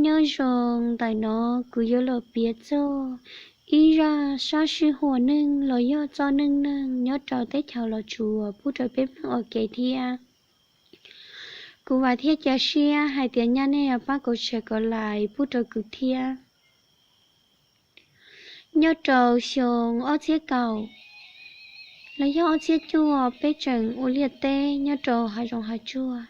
Nyob zoo ntawm no kuv yuav los piav txog ib zaj sab sij huam neeg los yog txoj neej neeg nyob rau teb chaws Los Tsuas pub rau peb mloog ua ke thiab. Kuv vam thiab cia siab hais tias nyaj nej yuav pab kom share kom like pub rau kuv thiab. Nyob rau xyoo ob txhiab kaum los yog ob txhiab cuaj peb tseem ua liaj teb nyob rau hav zoov hav tsuag.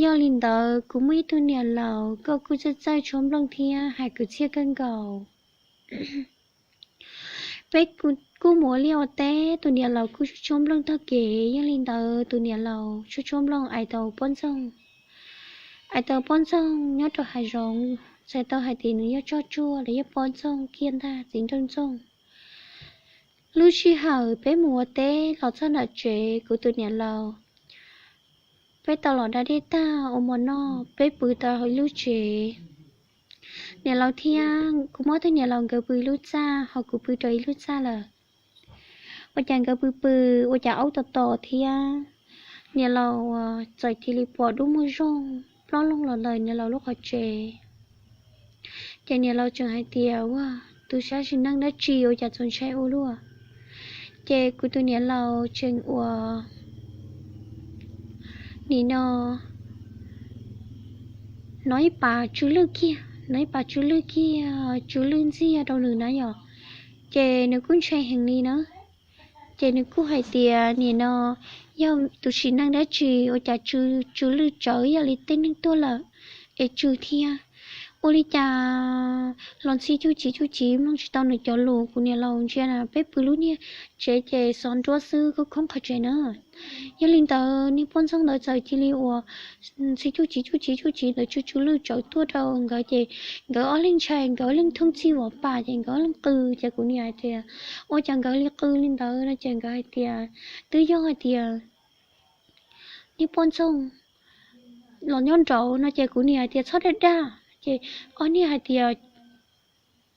Yog li ntawd kuv muaj ib tug niam laus, koj kuj txawj txawj tshuab nplooj thiab hais kwv txhiaj kawg nkaus. Peb kuj mus ua liaj ua teb, tus niam laus kuj tshuab nplooj tog kev, yog li ntawd tus niam laus tshuab tshuab nplooj ais tau poj ntxoog, ais tau poj ntxoog nyob rau hav zoov, txhais tau hais tias nws yog tsog tsuag los yog poj ntxoog kiag ntag, txiv nraug ntxoog. Lub sij hawm peb mus ua teb los txog nram tsev, kuv tus niam laus, peb tau los da dej tag ua mov noj, peb pw tau hauv ib lub tsev. Niam laus thiab kuv muab tus niam laus nkawd pw ib lub txaj, ho kuv pw rau ib lub txaj lawm. Ua cas nkawd pw pw, ua cas aub tom tom thiab, niam laus txawm cia li pom dub muag zooj plob loog los ntawm niam laus lub qhov tsev. Ces niam laus tseem hais tias, ua, tus sab sim neej dab tsi ua cas txaus ntshai ua luaj. Ces kuv tus niam laus tseem ua nim no hnov ib pas tsw lwj kiag, hnov ib pas tsw lwj kiag, tsw lwj ntxiag rau nws na yom. Ces nws kuj ntshai heev li na. Ces nws kuj hais tias, nim no yog tus sim neej dab tsi ua cas tsw lwj tsawv yog li tej neeg tuag lawm es tsw thiab. Ua li cas los ntxhi cuj civ cuj civ mloog tsis tau nws cov lus, kuv niam laus ntsia na, peb pw lub niag tsev ces xov nruab xwb, khoob khoob qhov tsev na. Yog li ntawd niag poj ntxoog ntawd txawm cia li ua ntxhi cuj civ cuj civ cuj civ ntawd tsw tsw lwj tsawv tuaj rau nkawd ces nkawd ob leeg ntshai, nkawd ob leeg thooj txhij vov pas ces nkawd ob leeg qw. Ces kuv niam hais tias, ua cas nkawd li qw li ntawd no ces nkawd hais tias, twb yog hais tias niag poj ntxoog los nyob nraud no ces kuv niam hais tias, txhob dag dag. Ces ob niag hais tias,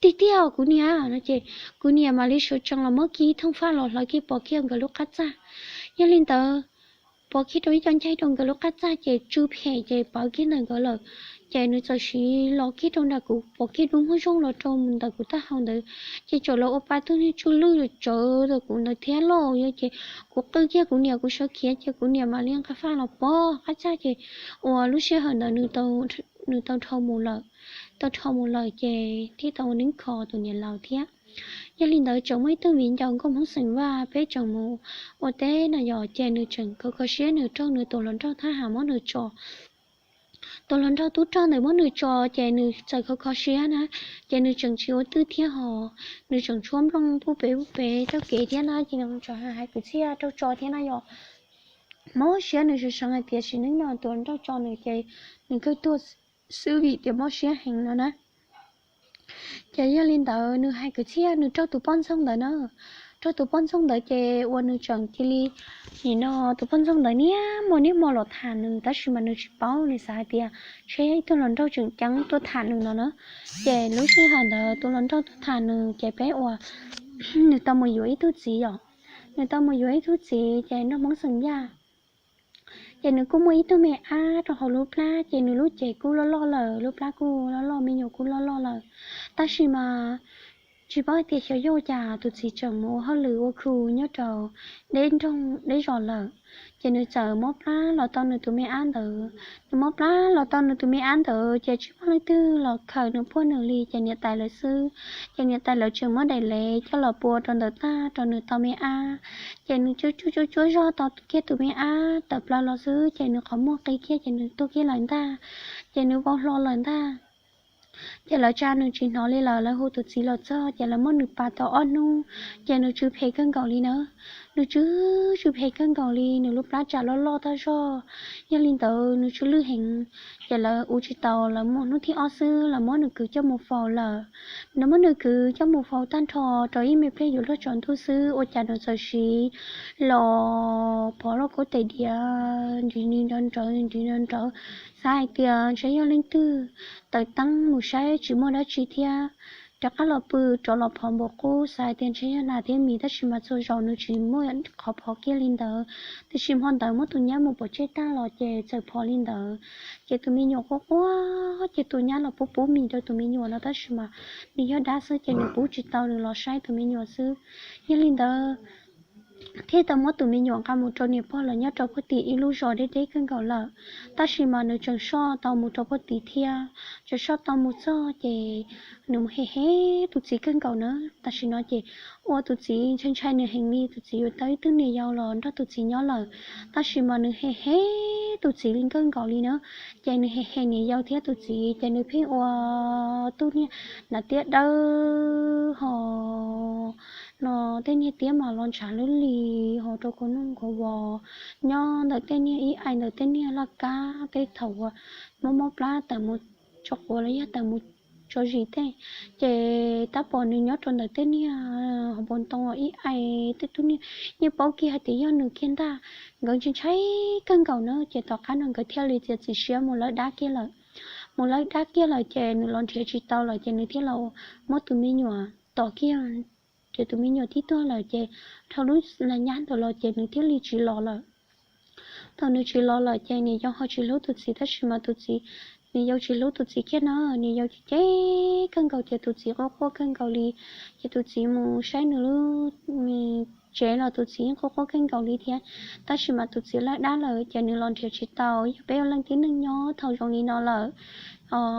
tiag tiag kuv niam no ces kuv niam mam li sawv tsees los muab kiag thooj faj los hlawv kiag pov kiag nkawd lub qab txaj. Yog li ntawd, pov kiag rau ib co ncaig rau nkawd lub qab txaj ces tsw phem ces pawv kiag ntawm nkawd lawm. Ces nws txawm siv los kiag rau nram kuv, pov kiag dub muag zooj los rau ntawm kuv taub hau ntawd. Ces tsam los ua pa tug niag tsw lwj tsawv rau kuv ntawd thiab lauj. Yog ces kuv qw kiag kuv niam, kuv sawv khiav ces kuv niam mam li nqa faj los pov qab txaj ces ua lub sij hawm ntawd nws tau dhau mus lawm. Tau dhau mus lawm ces thiaj tau ua neeb kho tus niam laus thiab. Yog li ntawd tseem muaj ib tug viv ncaus nkauj Hmoob xeem Vaj, peb tseem mus ua teb na yom, ces nws tseem kho kho siab, nws raug nws tus hluas nraug thab ham muab nws tso. Tus hluas nraug tub rog ntawd muab nws tso ces nws txawm kho kho siab na, ces nws tseem tsis ua twj thiab hos, nws tseem tshuab nplooj pub pem pub pem taug kev thiab na, ces nws tseem hais kwv txhiaj raug tso thiab na yom. Mob siab, nws sawv seev hais tias sim neej no tus hluas nraug tso nws ces nws kawg tuag xwb vim tias mob siab heev no na. Ces yog li ntawd nws hais kwv txhiaj nws raug tus poj ntxoog ntawd na. Raug tus poj ntxoog ntawd ces ua nws tseem cia li, nim no tus poj ntxoog ntawd niaj hmo niaj hmo los tham nws tab sis mas nws tsis paub, nws xav hais tias ntshe yog ib tug hluas nraug tseem ceeb tuaj tham nws no na. Ces lub sij hawm ntawd tus hluas nraug tuaj tham nws ces peb ua, nws tau mus yuav ib tug txiv yom. Nws tau mus yuav ib tug txiv ces nrog Hmoob xeem Yaj. Ces nws kuj muaj ib tug me ab rau hauv lub plab, ces nws lub cev kuj loj loj lawm, lub plab kuj loj loj, me nyuam kuj loj loj lawm. Tab sis mas tsis paub hais tias xyov yog ua cas tus txiv tseem mus ua hauj lwm ua khu nyob rau deb nroog deb zos lawm. Ces nws txawm mob plab los tau nws tus me ab ntawd. Nws mob plab los tau nws tus me ab ntawd ces tsis muaj leej twg los khawm nws puag nws li, ces niam tais lawv xwb. Ces niam tais lawv tseem muab daim lev coj los pua rau ntawm tag rau nws tau me ab. Ces nws tsuj tsuj tsuj tsuav zog tau kiag tus me ab tawm plaws los xwb ces nws qhov muag qi kiag ces nws tuag kiag lawm ntag. Ces nws vau hlo lawm ntag. Ces lawv tsa nws tsis hnov li lawm, lawv hu tus txiv los txog ces lawv muab nws pas tau ob hnub, ces nws tsw phem kawg nkaus li na. Nws tsw, tsw phem kawg nkaus li, nws lub plab tsam loj loj tag zog. Yog li ntawd nws tsw lwj heev, ces lawv ua tsis tau, lawv muab hnub thib ob xwb lawv muab nws kwv coj mus faus lawm. Lawv muab nws kwv coj mus faus tag nrho rau ib me pliag yuav luag tsaus ntuj xwb ua cas nws txawm siv los pov lauj kaub tes diav nrov nrawv nrov nrawv, xav hais tias ntshe yog leej twg tawm teeb mus saib tsis muaj dab tsi thiab. rov qab los pw rov los phov npua qub, xav hais tias ntshe yog nas thiab mis, tab sis mas txhua zaus nws tsis muaj qhov phov kiag li ntawd. Tiam sis hmo ntawd muab tus nyab mus pov tseg tag los ces txawm phov li ntawd. Ces tus me nyuam quaj quaj ces tus nyab los pub pub mis rau tus me nyuam no, tab sis mas nws yog dab xwb ces nws pub tsis tau, nws los saib tus me nyuam xwb. Yog li ntawd thiaj tau muab tus me nyuam nqa mus rau niam pog lawv nyob rau puag tim ib lub zos deb deb kawg nkaus lawm. Tab sis mas nws tseem soj tau mus rau puag tim thiab, tseem soj tau mus txog ces nws mus hem hem tus txiv kawg nkaus na. Tam sim no ces ua tus txiv ntshai ntshai nws heev li, tus txiv yuav tau ib tug niam yau los nrog tus txiv nyob lawm. Tab sis mas nws hem hem tus txiv li kawg nkaus li na. Ces nws hem hem niam yau thiab tus txiv ces nws pheej ua tug niag nas tiab dawb ho no, tej niag tiab mas los ntshav lub li ho rau kua nuj kua vos, nyob ntawm tej niag ib aim ntawm tej niag laj kab tej thaum uas mob mob plab tawm mus tso quav los yog tawm mus tso zis tej. Ces tab pom nws nyob rau ntawm tej niag hauv paus ntoo ib aim tej tug niag yeej paub kiag hais tias yog nws kiag ntag. Nkawd ntshai ntshai kawg nkaus na, ces tom qab no nkawd thiaj li txiav txim siab mus lawb dab kiag lawm. Mus lawb dab kiag lawm ces nws los nrhiav tsis tau lawm ces nws thiaj los muab tus me nyuam tom kiag, ces tus me nyuam twb tuag lawm ces dhau lub las nyab ntawd los ces nws thiaj li tsis los lawm. Thaum nws tsis los lawm ces niam yau ho tsis hlub tus txiv, tab sis mas tus txiv, niam yau tsis hlub tus txiv kiag no, niam yau ces cem kawg nkaus ces tus txiv quaj quaj kawg nkaus li. Ces tus txiv mus saib nws lub tsev los tus txiv yeej quaj quaj kawg nkaus li thiab. Tab sis mas tus txiv lawb dab lawm ces nws los nrhiav tsis tau. Yog peb ua leej tib neeg nyob thaum zoo li no lawm,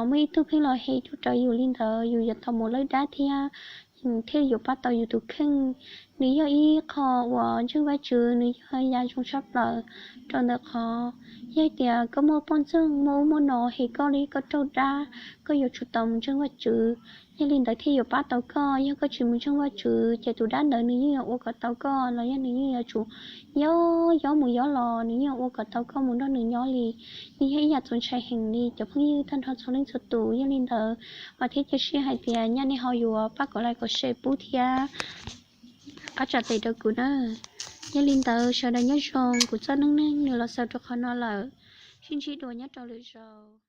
muaj ib tug pheej los hem cuj rawv yus li ntawd, yus yuav tau mus lawb dab thiab thiaj yuav pab tau yus tus kheej. Nws yog ib qho uas ntseeg Vajtswv, nws yog yam zoo tshaj plaws rau ntawm qhov yog tias koj muaj poj ntxoog muaj ub muaj no hem koj li koj raug dab, koj yuav tsum tau mus ntseeg Vajtswv. Yog li ntawd thiaj yuav pab tau koj. Yog koj tsis mus ntseeg Vajtswv ces tus dab ntawd nws yeej yuav ua kom tau koj los yog nws yeej yuav tsum yob yob mus yob los nws yeej yuav ua kom tau koj mus nrog nws nyob li. Nws yog ib yam txaus ntshai heev li cov phooj ywg tag nrho txhua leej txhua tus. Yog li ntawd mas thiab cia siab hais tias nyaj nej ho yuav pab kom like kom share pub thiab qab tsa tes rau kuv na. Yog li ntawd sawv daws nyob zoo, kuv txoj neej neeg nws los xaus rau qhov no lawm. Sib ntsib dua nyob rau lwm zaus.